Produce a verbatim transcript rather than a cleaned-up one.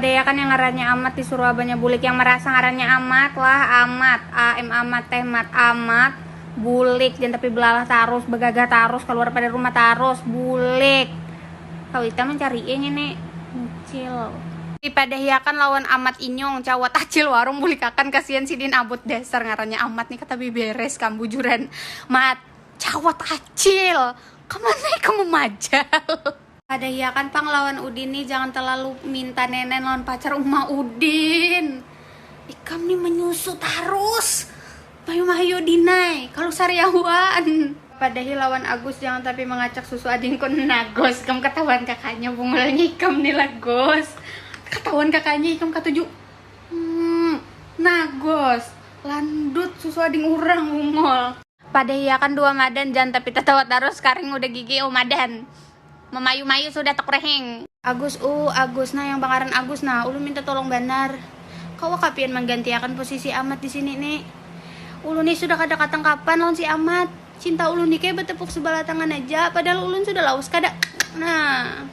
Ada ya kan yang ngarannya Amat disuruh abahnya bulik, yang merasa ngarannya Amat lah, Amat, A M Amat, T Mat, Amat, bulik, jangan tapi belalah tarus, begagah tarus, keluar pada rumah tarus, bulik. Kau ita mencari ini nih, Ucil. Dipadahiakan lawan Amat Inyong, cawat acil warung bulikakan, kasihan sidin abut dasar ngarannya Amat nih kata beberes kam bujuran. Mat, cawat acil, kemana kamu majal? Padahiakan pang lawan Udin nih, jangan terlalu minta nenen lawan pacar uma Udin. Ikam nih menyusu tarus. Mayu-mayu dinai, kalau sariawan. Padahi lawan Agus, jangan tapi mengacak susu adingku nagos. Ikam ketahuan kakaknya bungulnya ikam nih lagos. Ketahuan kakaknya ikam katuju. Hmm, nagos. Landut susu ading urang bungul. Padahiakan dua madan, jangan tapi tatawa tarus, karing udah gigi oh madan. Memayu-mayu sudah tok reheng. Agus, uh, Agus nah, yang bangaran Agus nah, ulun minta tolong banar. Kawa kapian menggantiakan posisi Amat di sini nih. Ulun nih sudah kada katangkapan lawan si Amat. Cinta ulun nih kayak bertepuk sebelah tangan aja, padahal ulun sudah laus kada. Nah.